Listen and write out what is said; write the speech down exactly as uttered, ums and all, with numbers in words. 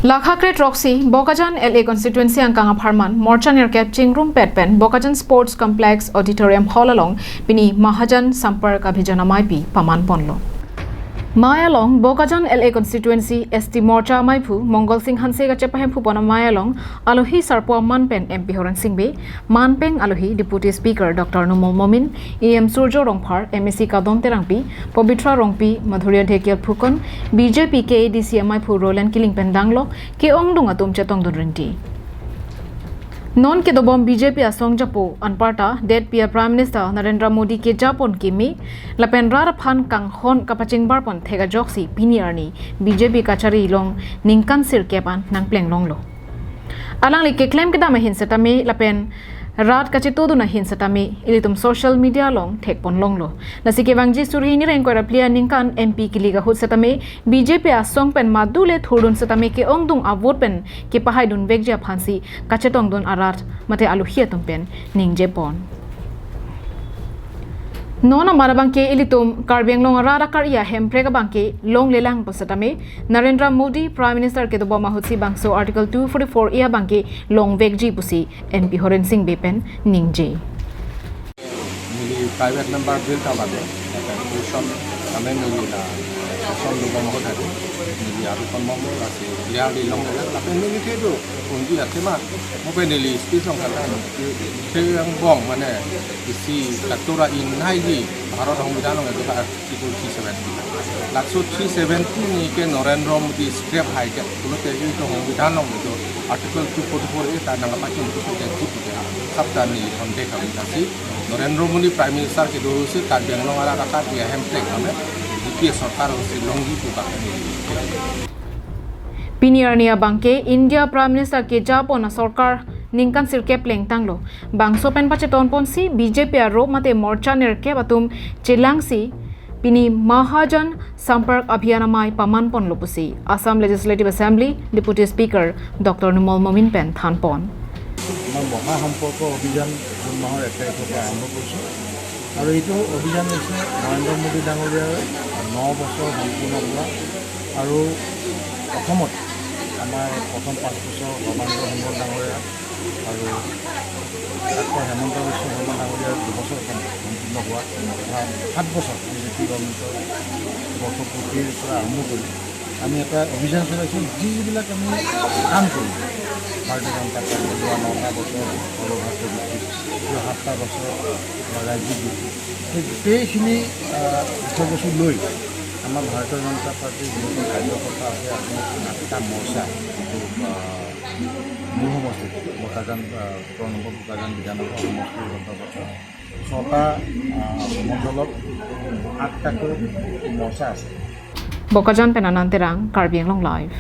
Lakha kre throksi Bokajan L A constituency angkang apharman morcha nerkep chingrumpet pen Bokajan Sports Complex Auditorium Hall along pini Mahajan Sampark Abhiyan ameipi paman ponlo. Mei along Bokajan L A constituency S T morcha ameiphu Mongol Sing Hanse kachepahemphu pon amei along alohi sarpo aman pen M P Horen Sing Bey, manpeng alohi Deputy Speaker Doctor Numal Momin, E M Surjo Rongphar, M A C Kadom Terangpi, Pabitra Rongpi, Madhurya Dhekial Phukan, B J P K A D C ameiphu Roland Killing pen danglok ke-ongdung atum chetongdun rinti. Non kedobom B J P asong japo anparta det P M Prime Minister Narendra Modi kejapon kimi lapen rat aphan kanghon kapachingbar pon thek ajoksi pini arni B J P kachari along ningkan sirkep an nangpleng longlo. Alangli keklem kedam ahin setame lapen rat kachetodun ahin setame ilitum social media along thekpon longlo. Lasi kevangji suri hini ra ingkoi ra phli aningkan M P kilik ahut setame B J P asong pen madule thurdun setame ke-ongdung avote pen kepahaidun vekji aphansi kachetongdun arat mate alohi atum pen ningjepon. Non amat abangke ilitum Karbi Anglong arat akar-i ahemprek abangke longlelang pu setame Narendra Modi Prime Minister kedobom ahutsi bangso Article two forty-four A abangke longvekji pusi M P Horen Sing Bey pen ningje. Neli private member bill ta bado, lapen tuition kami neli la tuition lubom ahut tadi, neli aru kon bom lasi clearly longlelang, lapen neli kedo, unji athema, mo pen neli speech along kata, ke yang bong mane, isi katura inai di, Bharat Hong Bidang along itu Article three seventy. Laso three seventy ni ke Narendra Modi scrap hai ke, pulote itu Hong Bidang along itu Article two forty-four A ta nangpachun itu ke itu ke sabta ni konde kami kasi Narendra Modi Prime Minister kedo si Karbi Anglong arat akar-i ahemprek kami D P A sorkar si longji pu kami. Pini arni abangke India Prime Minister kejapon asorkar ningkan sirkep plengtanglo. Bangso pen pachetonponsi B J P arop mate morcha nerkep atum chelangsi pini Mahajan Sampark Abhiyan amei paman ponlo pusi Assam Legislative Assembly Deputy Speaker Doctor Numal Momin pen thanpon. আমাৰ মহাসম্পৰ্ক অভিযান জুন মাহৰ এক তাৰিখৰ পৰা আৰম্ভ কৰিছোঁ আৰু এইটো অভিযান হৈছে নৰেন্দ্ৰ মোদী ডাঙৰীয়াৰ ন বছৰ সম্পূৰ্ণ হোৱা আৰু অসমত আমাৰ প্ৰথম পাঁচ বছৰ সৰ্বানন্দ সোণোৱাল ডাঙৰীয়া আৰু ডাক্তৰ হিমন্ত বিশ্ব শৰ্মা ডাঙৰীয়াৰ দুবছৰ সম্পূৰ্ণ হোৱা তথা সাত বছৰ বিজেপি গভৰ্ণমেণ্টৰ বৰ্ষপূৰ্তিৰ পৰা আৰম্ভ কৰি আমি এটা অভিযান চলাইছোঁ। যিবিলাক আমি কাম কৰিছোঁ, ভাৰতীয় জনতা পাৰ্টি যোৱা নটা বছৰ সৰ্বভাৰতীয় ভিত্তিত, যোৱা সাতটা বছৰ ৰাজ্যিক ভিত্তিত, সেই গোটেইখিনি আহ, বিষয়বস্তু লৈ আমাৰ ভাৰতীয় জনতা পাৰ্টিৰ যিসকল কাৰ্যকৰ্তা আছে, আজি আঠটা মৰ্চা, যিটো আহ, মোৰ সমষ্টিত বোকাজান, আহ, সোতৰ নম্বৰ বোকাজান বিধানসভা সমষ্টিৰ অন্তৰ্গত ছটা আহ, মণ্ডলত আঠটাকৈ মৰ্চা আছে। Bokajan pen Anand Terang, Karbi Anglong Live.